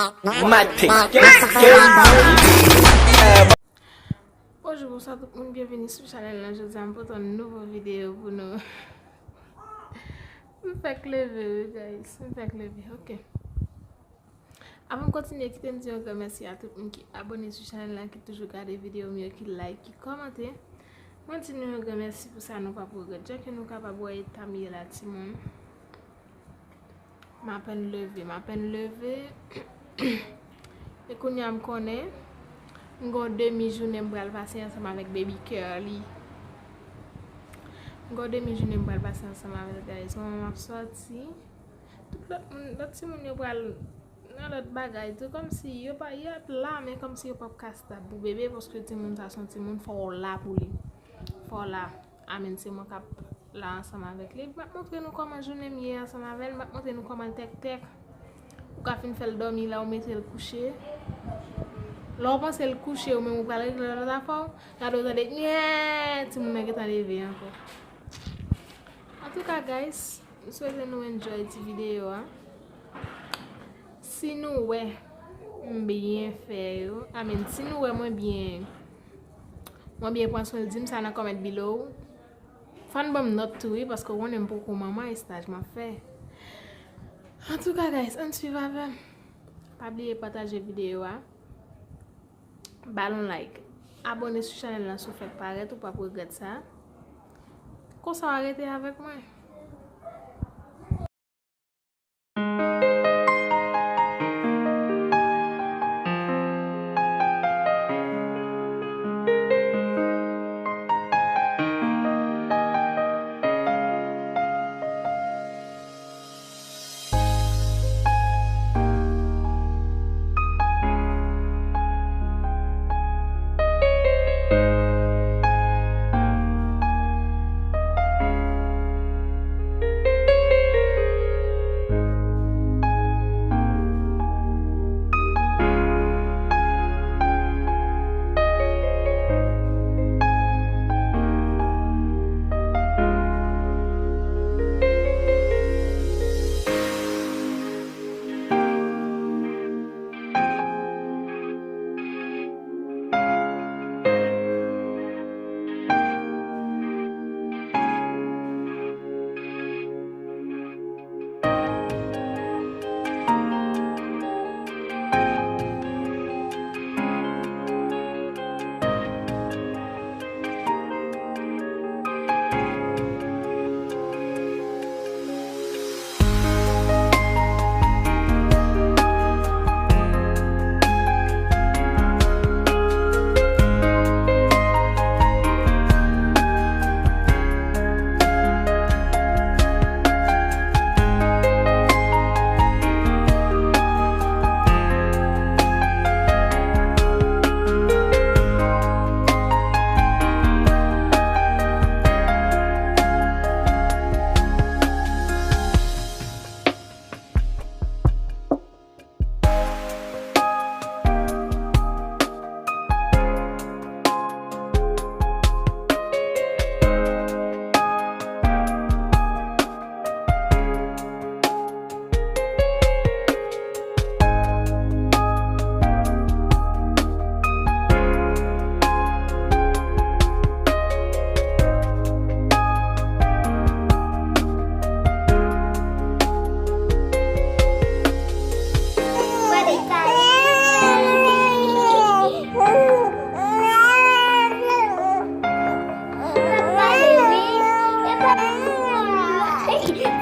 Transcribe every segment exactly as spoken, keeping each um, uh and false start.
Mad Pink. Gay, gay. Bonjou, bonswa tout moun, byenveni sou chanèl la. Jodi a m pote yon nouvo videyo pou nou. M fèk leve, wi, guys. M fèk leve, ok. Avan m kontinye, kite m di yon gran mèsi a tout moun ki abòne sou chanèl la, ki toujou gade videyo m yo, ki like, ki kòmante. Mwen di nou yon gran mèsi pou sa, nou p ap regrèt. Jan ke nou kapab wè eta m ye la, timoun. M apèn leve, m apèn leve. E kounye a m konnen m gon demi jounen m pral pase ansanm avèk baby Curly. M gon demi jounen m pral pase ansanm avèk, guys. Manman m ap sòti. Tout lòt moun, lòt timoun yo pral nan lòt bagay tou, kòmsi yo pa, y ap la, men kòmsi yo p ap ka stab pou bebe, paske timoun sa se yon timoun, fò w la pou li. Fò w la. Amen, se mwen k ap la ansanm avèk li. M ap montre nou kòman jounen m ye ansanm avè l. M ap montre nou kòman l tèktèk. Ou ka fin fè l dòmi la, ou mete l kouche. Lè w panse l kouche, ou menm ou pral regle lòt afè w. Gade w tande, nyè, timoun nan gentan leve ankò. Antouka, guys, m swete nou enjoy ti videyo a. Si nou wè m byen fè yo, I mean, si nou wè mwen byen, mwen byen pran swen l, di m sa nan comment below. Fò n ban m nòt tou, wi, paske w konnen m poko manman, e staj m ap fè. Antouka, guys, ann swiv avè m. Pa bliye pataje videyo a. Ba l yon like. Abòne sou chanèl la si w fèk parèt, ou p ap regrèt sa. Konsa w a rete avèk mwen.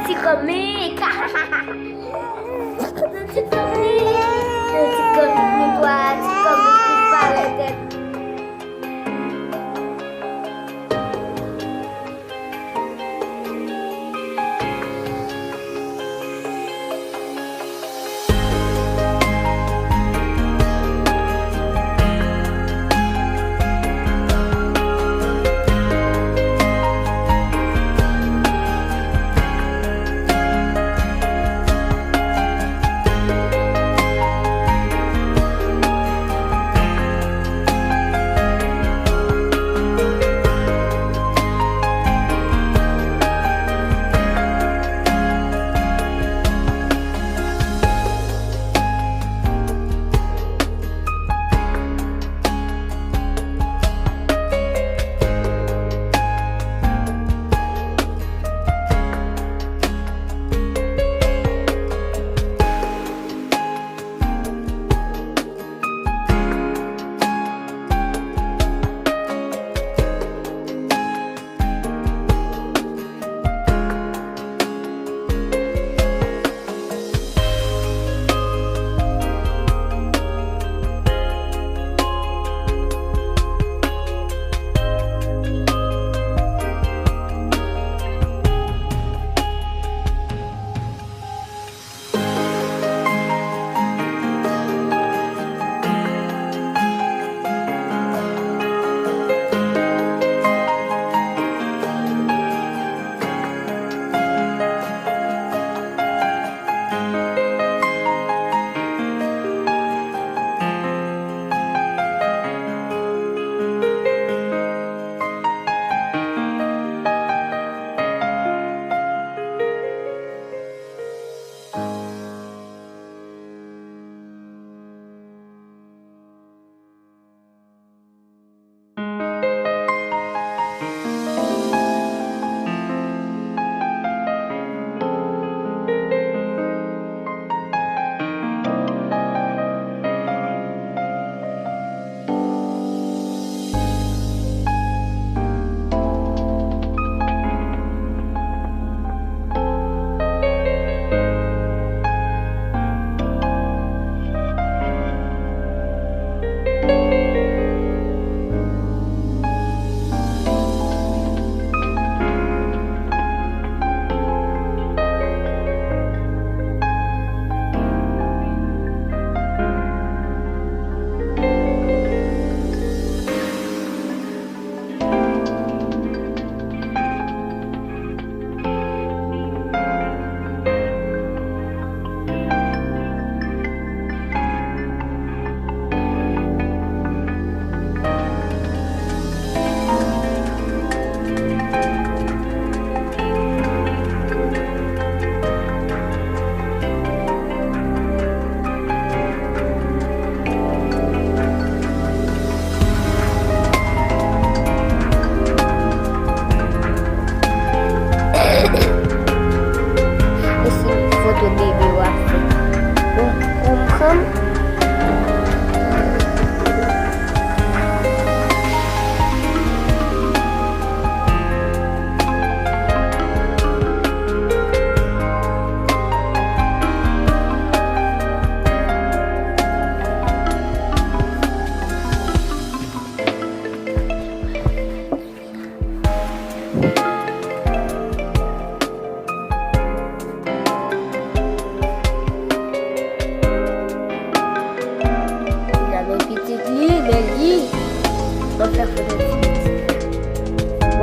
Ti kòmik. Ti kòmik. Ti kòmik nou twa, ti kòmik nou parèt.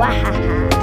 Wahaha.